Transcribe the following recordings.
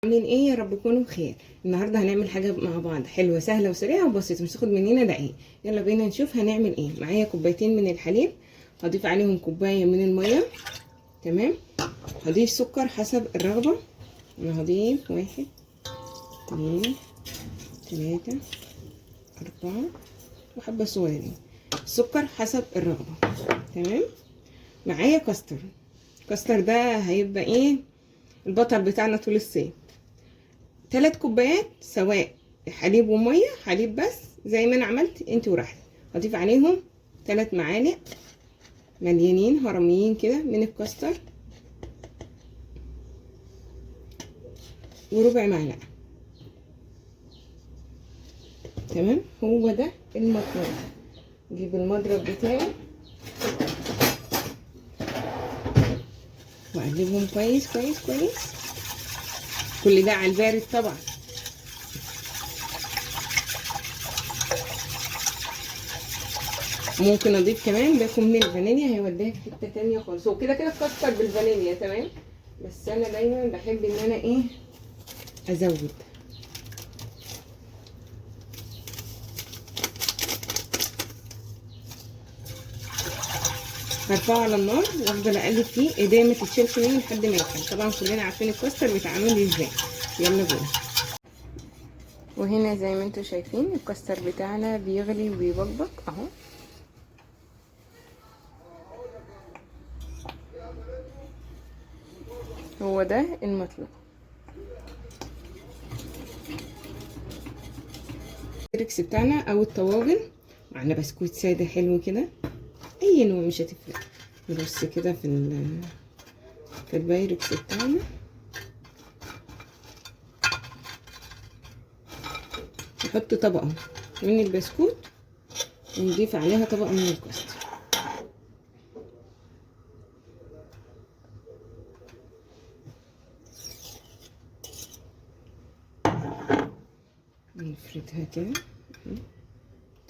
عاملين ايه؟ يا رب تكونوا بخير. النهارده هنعمل حاجة مع بعض حلوة سهلة وسريعة وبسيطة، مش هتاخد مننا دقايق. يلا بينا نشوف هنعمل ايه. معايا كوبايتين من الحليب، هضيف عليهم كوباية من المية، تمام. هضيف سكر حسب الرغبة، انا هضيف 1 2 3 4 وحبه صغيرين سكر حسب الرغبة، تمام. معايا كاستر، الكاستر ده هيبقى ايه البطل بتاعنا طول الصيف. 3 كوبايات سواء حليب ومية، حليب بس زي ما انا عملت انت وراحتك. هضيف عليهم 3 معالق مليانين هرميين كده من الكاستر، وربع معلقه، تمام. هو ده المطلوب. نجيب المضرب بتاعي واقلبهم كويس كويس كويس، كل ده على البارد طبعا. ممكن اضيف كمان باكو من الفانيليا، هيوديها في حتة تانية خالص. هو كده كده الكاستر بالفانيليا، تمام، بس انا دايما بحب ان انا ايه ازود. هرفعه على النار وافضل اقلب فيه، ايديا ما تتشيلش منه لحد ما يتقل. طبعا كلنا عارفين الكاستر بيتعمل ازاي. يلا بينا. وهنا زي ما انتم شايفين الكاستر بتاعنا بيغلي وبيبقبق اهو. هو ده المطلوب. البايركس بتاعنا او الطواجن، معانا بسكوت ساده حلو كده، اي نوع مش هتفرق. نرص كده في البايركس بتاعنا. نحط طبقه من البسكوت ونضيف عليها طبقه من الكاستر. نفردها كده.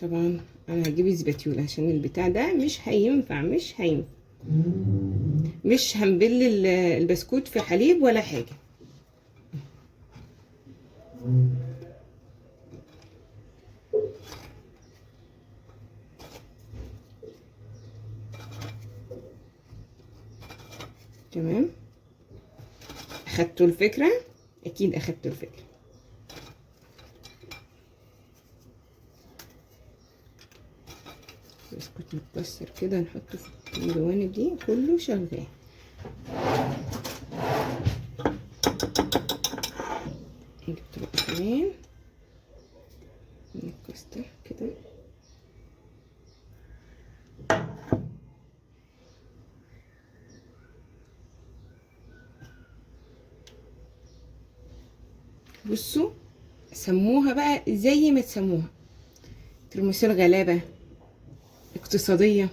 طبعا انا هجيب spatula عشان البتاع ده مش هينفع، مش هينفع، مش هنبل البسكوت في حليب ولا حاجة. تمام، اخدتوا الفكرة؟ اكيد اخدتوا الفكرة. بسكوت متكسر كده نحطه في الجوانب دي، كله شغال. نجيب طبقة كمان من الكاستر كده. بصوا سموها بقى زي ما تسموها، ترمس الغلابة، اقتصادية،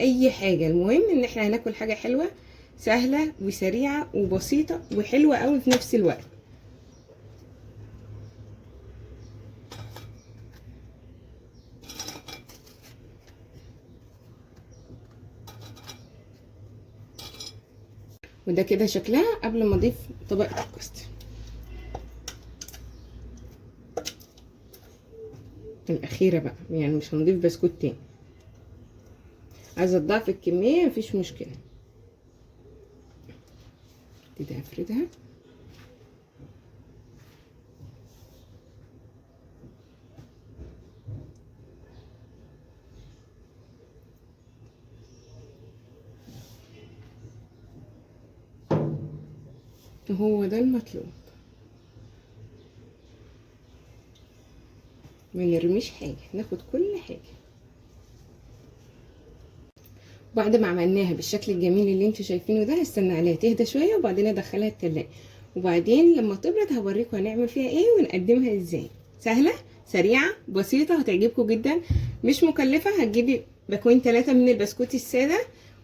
اي حاجة. المهم ان احنا هناكل حاجة حلوة سهلة وسريعة وبسيطة وحلوة قوي في نفس الوقت. وده كده شكلها قبل ما اضيف طبقة الكاستر الأخيرة بقى، يعني مش هنضيف بسكوت تاني. عايزة تضاعف الكمية مفيش مشكلة. ابتدي افردها. وهو ده المطلوب، ما نرميش حاجة، ناخد كل حاجة. بعد ما عملناها بالشكل الجميل اللي انتوا شايفينه ده، هستنى عليها تهدى شوية وبعدين ادخلها التلاجة، وبعدين لما تبرد هوريكم هنعمل فيها ايه ونقدمها ازاي. سهلة سريعة بسيطة، هتعجبكم جدا، مش مكلفة. هتجيبي باكوين 3 من البسكوت السادة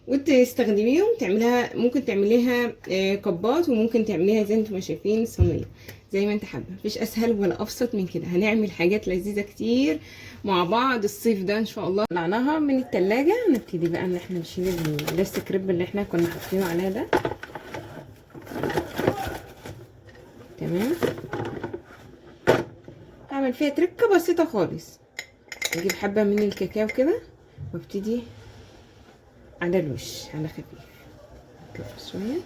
وتستخدميهم، تعملها، ممكن تعمليها كبات، وممكن تعمليها زي انتوا ما شايفين صينية، زي ما انت حابة. مفيش اسهل ولا ابسط من كده. هنعمل حاجات لذيذة كتير مع بعض الصيف ده ان شاء الله. طلعناها من التلاجة، نبتدي بقى ان احنا نشيل اللاستيك ريب اللي احنا كنا حاطينه عليها ده. تمام. هعمل فيها تركه بسيطة خالص، اجيب حبه من الكاكاو كده وابتدي على الوش على خفيف، اطلع شوية.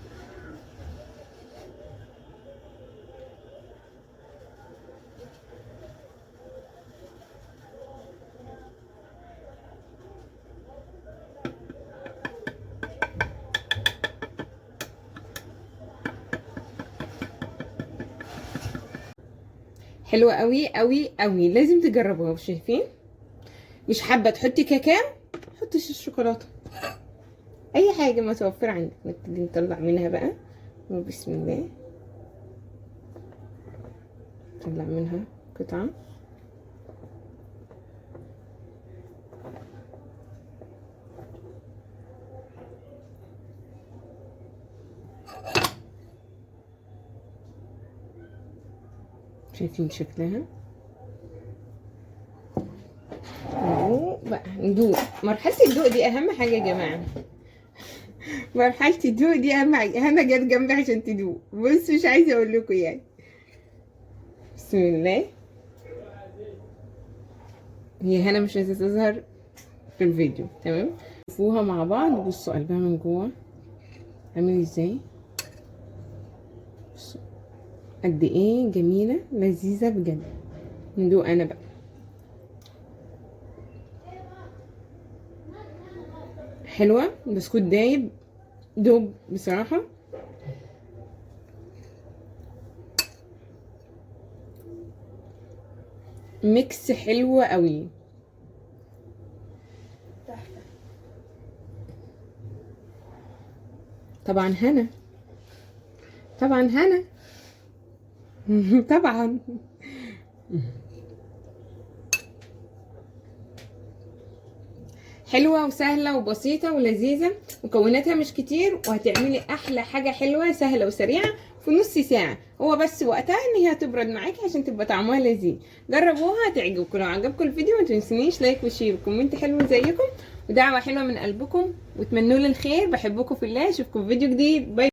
حلوة قوي قوي قوي، لازم تجربوها. شايفين؟ مش حابة تحطي كاكاو حطي الشوكولاتة، اي حاجة متوفرة عندك. نبتدي نطلع منها بقى، بسم الله، نطلع منها قطعه. شايفين شكلها؟ ندوق بقى، ندوق. مرحلة الدوق دي أهم حاجة يا جماعة. مرحلة الدوق دي أهم حاجة. هنا جت جنبي عشان تدوق، بص مش عايزة أقول لكم يعني. بسم الله. هي هنا مش عايزة تظهر في الفيديو، تمام؟ شوفوها مع بعض. بصوا قلبها من جوه عامل ازاي، بصوا قد ايه جميلة لذيذة بجد. ندوق انا بقى. حلوة، بسكوت دايب دوب بصراحة. mix حلو قوي، تحفة. طبعا هنا، طبعا هنا طبعا. حلوة وسهلة وبسيطة ولذيذة، مكوناتها مش كتير، وهتعملي أحلى حاجة حلوة سهلة وسريعة في نص ساعة. هو بس وقتها إن هي هتبرد معاكي عشان تبقى طعمها لذيذ. جربوها هتعجبكم. لو عجبكم الفيديو ما تنسونيش like و share و comment حلو زيكم، ودعوة حلوة من قلبكم، وتمنوا لي الخير. بحبكم في الله، اشوفكم في فيديو جديد. bye.